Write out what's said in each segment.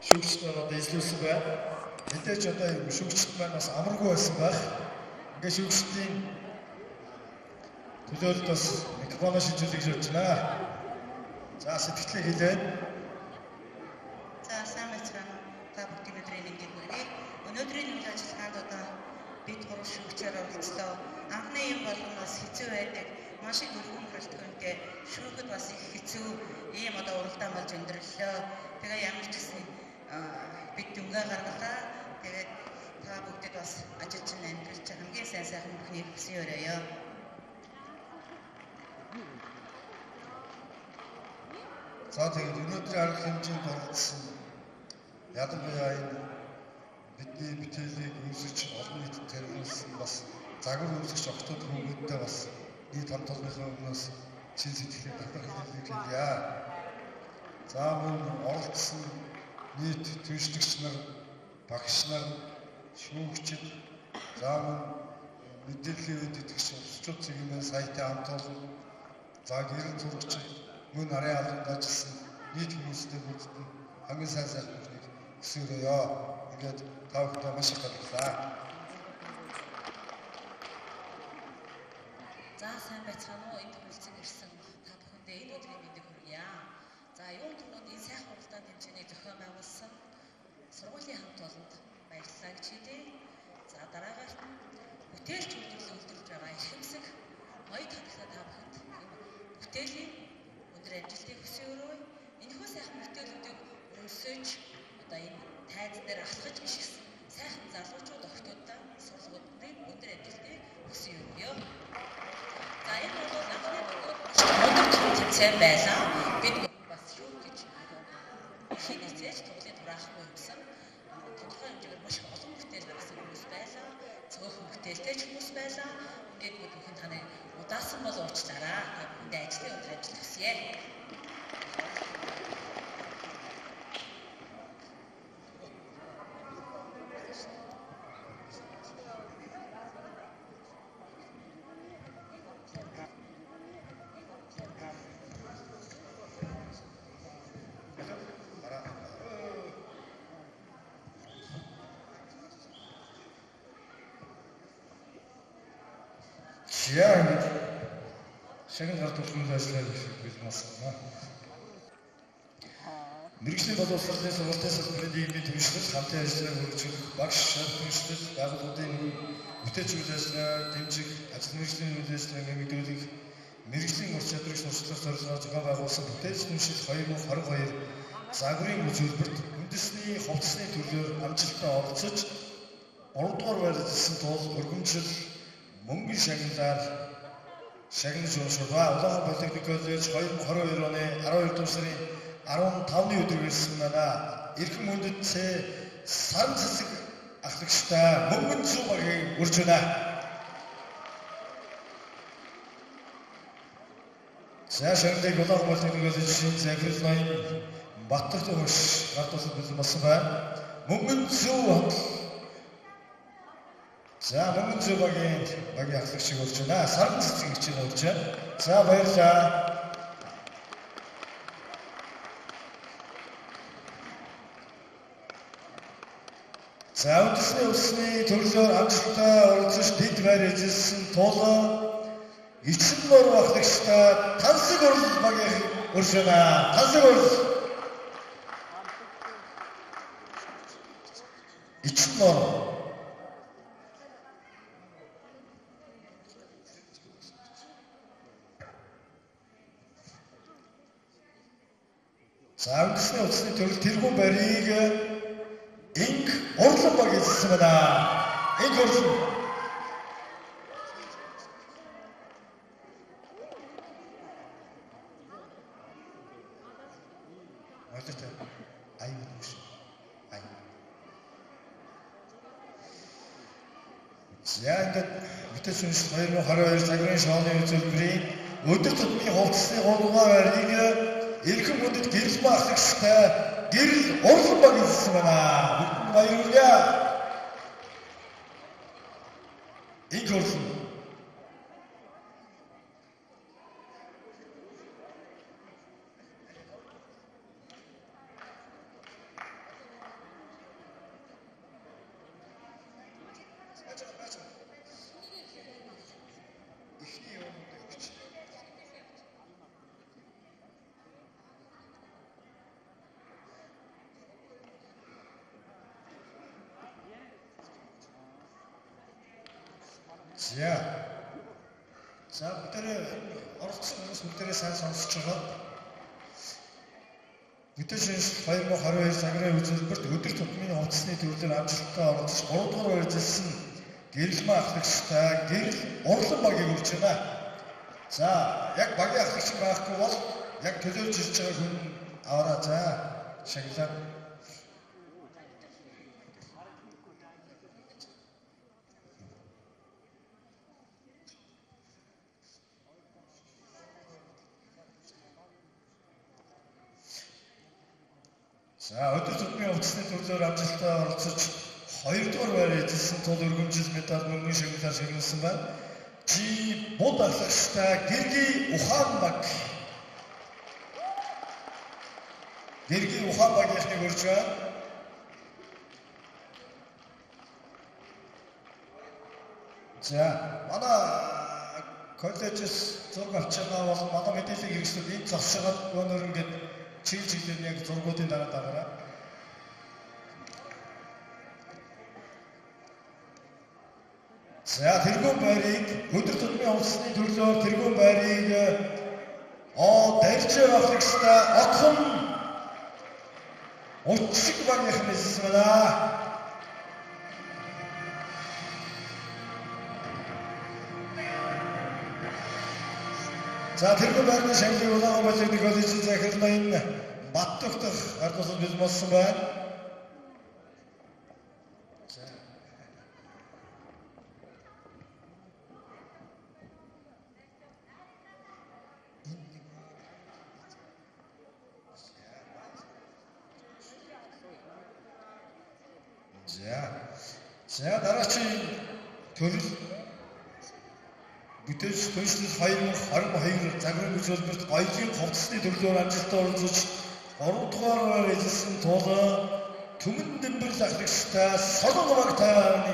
Шүүгчд маань одоо эзлүүлсэн байна. Мэдээж одоо юм шүүгчд маань бас амаргүй байсан байх. Ингээ шүүгчдийн төлөөлөлд бас микрофоноо шинжүүлэх гэж бодож байна. За сэтгэлээ хэлээд. За сайн байцгаана уу. Та бүгдийн өдрийн мэндийг хүргэе. Өнөөдрийн үйл ажиллагаанд одоо бид гурав шүүгчээр оролцлоо. Анхны юм болгоно бас хэцүү байдаг. Маш их өргөн бүрэлдэхүүнтэй шүүхэд бас их хэцүү ийм одоо уралдаан болж өндөрлөө. Тэгээ ямар ч гэсэн бид дүнгээ гаргалаа. Тэгээд та бүгдэд бас ажиллаж амьдрал чинь хамгийн сайн сайхан бүхнийг хүсэн өрөөё. За тэгээд өнөөдрийн арга хэмжээнд оролцсон ялангуяа энэ бидний бүтээлийг өмсөж олон нийтэд таниулсан бас загвар өмсөгч охтууд хүмүүстээ бас нийт хамт олонныхоо өмнөөс чин сэтгэлээ талархлыг хэлье. За мөн оролцсон нийт түншлэгч нар, багш нар, шүүгчид, за мөн мэдээллийн үед итгэгч улсчууд цэгийн сайтын хамт олон, за гэрэл зурагчид, мөн нарын албанд ажилласан нийт хүмүүстэй бүгдэд нь хамгийн сайн сайхан бүхнийг хүсэн өрөөё. Ингээд та бүхэндээ маш их баярлалаа. За сайн байцгаана уу. Энд хүрэлцэн ирсэн та бүхэндээ энэ өдрийн мэндийг хүргье. За юун түрүүнд энэ сайхан уралдаан тэмцээнийг зохион байгуулсан сургуулийн хамт олонд баярлалаа гэж хэлье. За дараагаар нь бүтээлч үйлдвэрлэл үйлдвэрлэж байгаа эрхэмсэг ноёд хатагтай та бүхэнд энэ бүтээлийн өндөр амжилтыг хүсэн өрөөе. Энэхүү сайхан бүтээлүүдийг өмсөж одоо энэ тайз дээр алхаж ишгсэн сайхан залуучууд охтуудаа сурлагуудын өндөр амжилтыг хүсэн өрөөе. За энэ бол анхны бөгөөд өндөр том тэмцээн байлаа. Бид бас шүүх гэж хийнэцээж туглын тураахгүй юмсан тодорхой хэмжээгээр маш их олон бүтээл гаргасан хүмүүс байлаа. Цөөхөн бүтээлтэй ч хүмүүс байлаа. Ингээд бид бүхэн таныг удаасан бол уучлаарай. Та бүхэндээ ажлын өдөр амжилт хүсье. За ингээд шагнал гарт үйл ажиллагаа бэлэн болсон байна. Мэргэжлийн боловсролын сургалтын салбарын нийгмийн түншлэл, хамтын ажиллагааг хөгжүүлэх, багш шат түншлэл, байгууллагуудын бүтээч үйл ажиллагааг дэмжих, ажил мэргэжлийн үйл ажиллагааг нэмэгдүүлэх, мэргэжлийн ур чадварыг сурчлах зорилгоор зохион байгуулсан бүтээч түншлэл 2022 загварын үзүүлбэрт үндэсний хувцсны төрлөөр амжилттай оролцож 3 дугаар байрлалсан тул өргөмжил мөнгөн шагналаар шагнаж уншуулва. Улаанбаатар политехник коллеж 2022 оны 12 дугаар сарын 15-ны өдөр ирсэн байна. Эрхэм хүндэт саран цэцэг ахлагчтай мөнгөн зүү багийг урьж байна. За шагналыг Улаанбаатар политехник коллежийн захирал ноён Баттар төвш гардуулсан бэлэн болсон байна. Мөнгөн зүү хамт. За мөнгөн зүү багийн ахлагчийг урьж байна. Саран цэцэг хичээл урьж байна. За баярлалаа. За үндэсний усны төрлөөр амжилттай оролцож дэд байр эзэлсэн тул эцэн нуруу ахлагчтай тансаг урал багийн урьж байна. Тансаг урал. Эцэн нуруу. За үндэсний усны төрөл тэргүүн барийг инг урлан баг эзэлсэн байна. Инг урлан. Молтой аюу нүш. Аюу. За ингээд бүтээч үндэс 2022 загварын шоуны үзүүлбэрийн өдөр тутмын хувцсны 3 дугаар байрыг эрхэм хүндэт гэрэл ахлагчтай гэрэл урлан баг эзэлсэн байна. Бүгдэнд баяр хүргье. Инг урлан. За. За бүгдээрээ оролцсон хүмүүс бүгдээрээ сайн сонсож байгаа. Бүтээл шинжлэх 2022 загварын үзүүлбэрт өдөр тутмын хувцсны төрлөөр амжилттай оролцож 3 дугаар байрлалсан гэрэлмэн ахлагчтай гэрэл урлан багийг үрж байна. За яг багийн ахлагч байхгүй бол яг төлөөлж ирж байгаа хүн аваараа за шагналаа. За өдөр тутмын хувцсны төрлөөр амжилттай оролцож 2 дугаар байр эзэлсэн тул өргөмжил медаль мөнгөн шагналаар шагналсан байна. Жи буд ахлагчтай Гэргийн ухаан баг. Гэргийн ухаан багийнхныг урьж байна. За манай коллежээс зураг авч байгаа бол манай мэдээллийн хэрэгслүүд энд зогсож байгаа өнөр ингээд чиг чиглэл яг зургуудын дараа дагаараа. За тэргүүн байрыг өдөр тутмын хувцсны төрлөөр тэргүүн байрыг дэржээ ахлагчтай отхон учиг багийнхан эзэлсэн байна. За тэргүүн байрны шагналыг Улаан Политехник коллежийн захирал ноён Баттөгдөх гардуулсан бэлэн болсон байна. За. За. За дараагийн төрөл бүтээл түншлэл 2022 загварын үзүүлбэрт гоёлын хувцсны төрлөөр амжилттай оролцож 3 дугаар байр эзэлсэн тул Түмэн Дэмбэрэл ахлагчтай Солонгос баг тайваны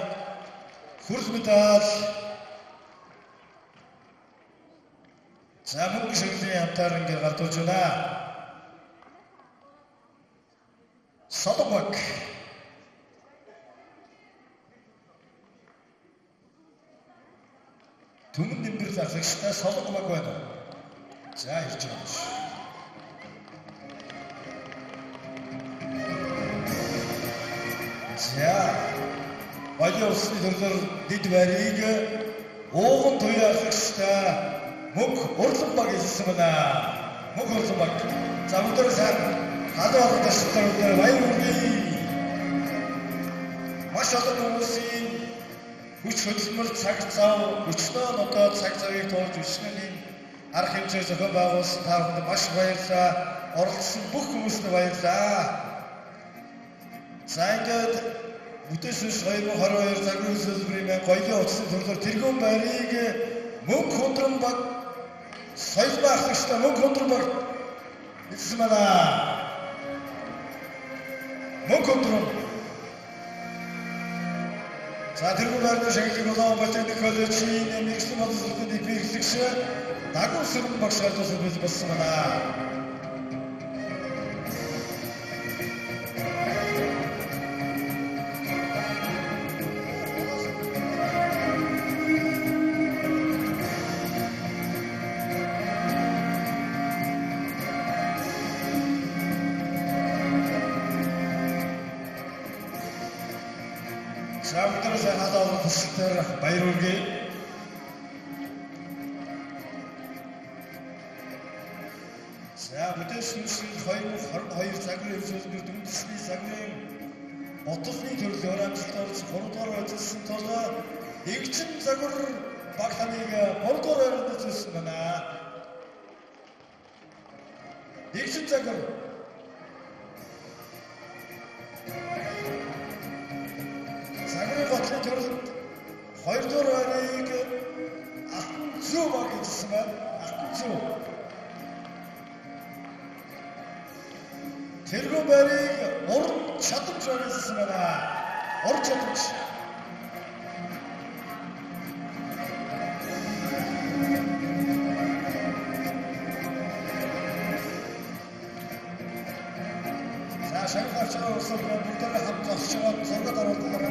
хүрэл медаль. За мөнгө шагналын хамтаар ингээд гардуулж байна. Солонгос баг. Түмэн Дэмбэрэл ахлагчтай Солонгос баг байна. За ирж байгаа шүү. За Баян улсны төрлөөр дэд байрыг ууган туяа ахлагчтай мөнх урлан баг эзэлсэн байна. Мөнх урлан баг. За бүгдээрээ сайн халуун олон туршилтаар бүгдээрээ баяр хүргэе. Маш олон хүмүүсийн хүч хөдөлмөр цаг зав өчнөө одоо цаг завыг туулж өчнөө энэ арга хэмжээ зохион байгуулсан та бүхэнд маш баярлалаа. Оролцсон бүх хүмүүст баярлалаа. За ингээд бүтээл сүнс 2022 загварын үзүүлбэрийн маань гоёлын хувцсны төрлөөр тэргүүн байрыг мөнх хундран баг соёлын ахлагчтай мөнх хундран баг эзэлсэн байна. Мөнх хундран. За тэргүүн байрны шагналыг Улаан Политехник коллежийн мэргэжлийн боловсролын дэд эрхлэгч Дагуу Сүрэн багш гардуулсан бэлэн болсон байна. За бүгдээрээ сайн халуун туршилтаар баяр хүргэе. За бүтээл сүнслэг 2022 загварын үзүүлбэрт үндэсний загварын ботолны төрлөөр амжилттай оролцсон 3 дугаар байрлалсан тул Эгчин загвар баг таныг 3 дугаар байранд эзэлсэн байна. Эгчин загвар. Загварын ботлын төрлөнд 2 дугаар байрыг Алтан зүү баг эзэлсэн байна. Алтан зүү. Тэргүүн байрыг уран чадамж баг эзэлсэн байна. Уран чадамж. За шагнал авч байгаа улсууд бүгдээрээ хамт зогсож байгаа зургад оруулдаг.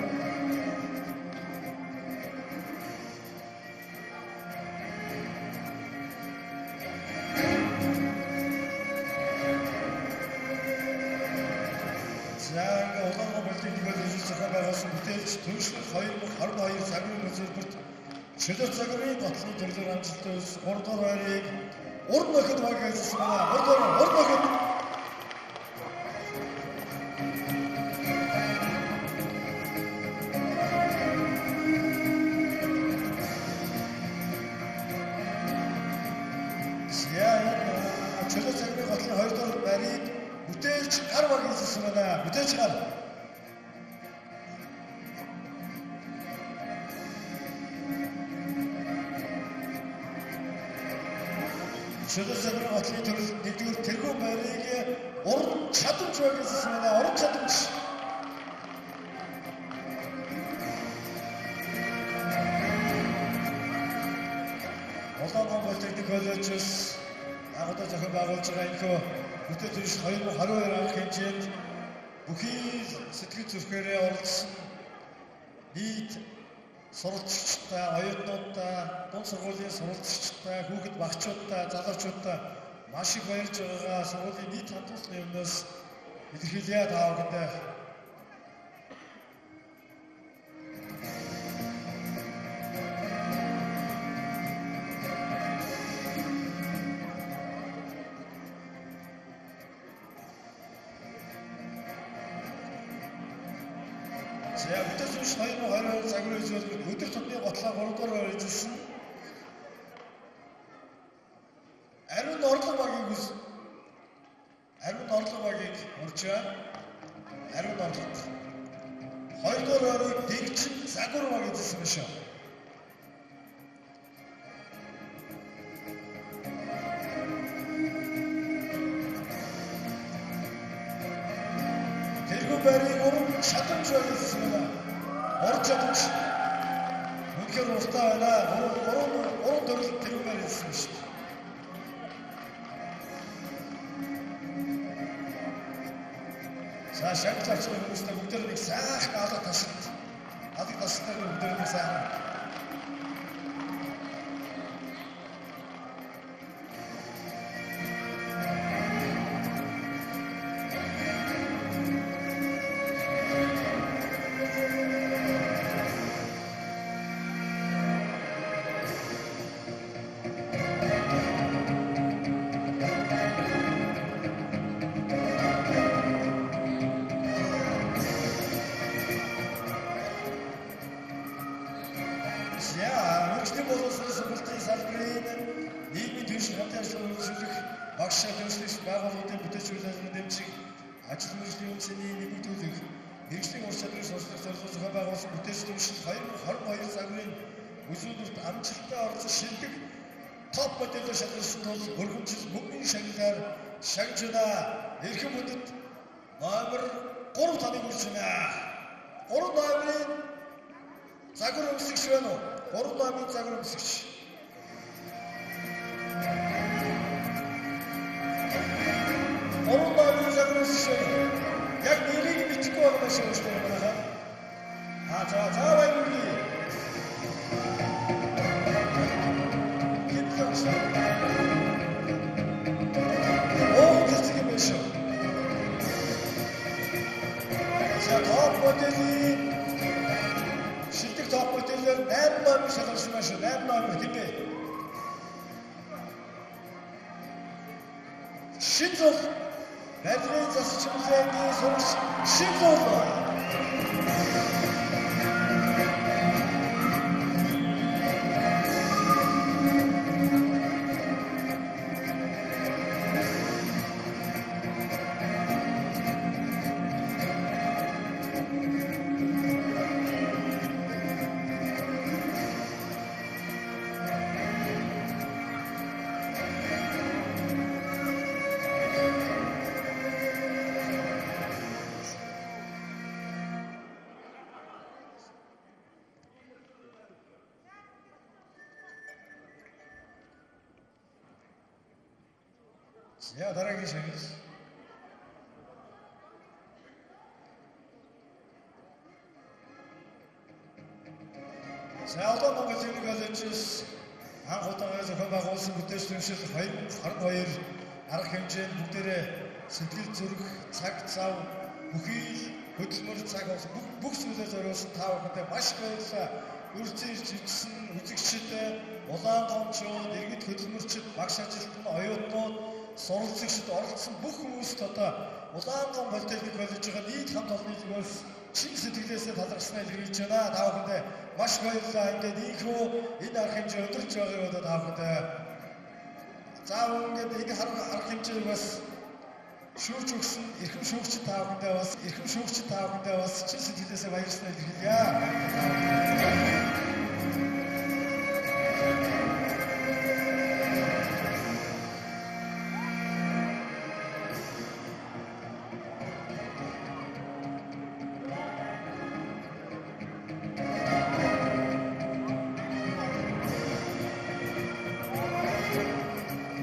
За ингээ Улаанбаатар политехник коллежид зохион байгуулсан бүтээлч түншлэл 2022 загварын үзүүлбэрт чөлөөт загварын готлын төрлөөр амжилттай үүссэн 3 дугаар байрыг уран нөхөд баг эзэлсэн байна. 3 дугаар уран нөхөд. За энэ чөлөөт загварын готлын 2 дугаар байрыг бүтээлч гар баг эзэлсэн байна. Бүтээлч гар. Чөлөөт загварын готлын төрөл 1-р тэргүүн байрыг уран чадамж баг эзэлсэн байна. Уран чадамж. Улаанбаатар политехник коллежис анх удаа зохион байгуулж байгаа энэхүү бүтээл түншлэл 2022 арга хэмжээнд бүхий л сэтгэл зүрхээрээ оролцсон нийт суралцагчдаа, оюутнуудаа, дунд сургуулийн суралцагчдаа, хүүхэд багчуудаа, залуучуудаа маш их баярлж байгаагаа сургуулийн нийт хамт олонны өмнөөс илэрхийлье та бүхэндээ. За бүтээл түншлэл 2022 загварын үзүүлбэрт өдөр тутмын готлоо 3 дугаар байр эзэлсэн Ариун орлого багийг Ариун орлого багийг урьж байна. Ариун орлого. 2 дугаар байрыг дэгжин загвар баг эзэлсэн биш үү? Тэргүүн байрыг уран чадамж баг эзэлсэн байна. Уран чадамж. Үнэхээр уртаа байна. Гурван төрөл тэргүүн байр эзэлсэн шүү дээ. За шагнал авсан хүмүүстээ бүгдээр нэг сайхан алга тасалт. Алга тасалтаар бүгдээр нэг сайхан. За мэргэжлийн боловсрол сургалтын салбарын нийгмийн түвшин хамтын ажиллагаа үргэлжлүүлэх багш төлөвлөж байгууллагуудын бүтээч үйл ажиллагааг дэмжих ажил мэргэжлийн үндэсний нэмэгдүүлэх мэргэжлийн ур чадварыг сурталчлах зорилгоор зохион байгуулсан бүтээч түвшил 2022 загварын үзүүлбэрт амжилттай оролцож шилдэг топ модельээр шалгарсан тул өргөмжил мөнгөний шагналаар шагнаж байна. Эрхэм хүндэт номер 3 таныг үрж байна. 3 номерын загвар өмсгч байна уу? 3 номерын загвар өмсгч. 3 номерын загвар өмсгч байна уу? Яг нэрийг мэдэхгүй байгаа юм шиг байна манайхаа. Аа за за баярлалаа. Оо цэцэг юм биш үү? За топ моделийн шилдэг топ моделээр 8 номер шалгарсан байна шүү. 8 номер тийм ээ. Шинзул Барилгын засаг чимлээний сурагч Шинзул. За дараагийн шагнал. За одоо Монгол Техник коллежис анх удаага зохион байгуулсан бүтээч түншил 2022 арга хэмжээнд бүгдээрээ сэтгэл зүрх, цаг зав бүхий л Хөдөлмөр цаг хугацаа бүх зүйлээ зориулсан та бүхэндээ маш их баярлалаа. Үргэлж ирж ирсэн үзэгчид, улаан томчууд, иргэд хөдөлмөрчид, багш ажилтан, оюутнууд, суралцагчид оролцсон бүх хүмүүст одоо Улаангон политехник коллежийн нийт хамт олонны зүгээс чин сэтгэлээсээ талархснаа илэрхийлж байна. Та бүхэндээ маш их баярлалаа. Ингээд ийхүү энэ арга хэмжээ өдөрч байгааг одоо та бүхэндээ за ингээд энэ арга хэмжээг бас шүүрч өгсөн эрхэм шүүгчид та бүхэндээ бас чин сэтгэлээсээ баярлалаа илэрхийлье.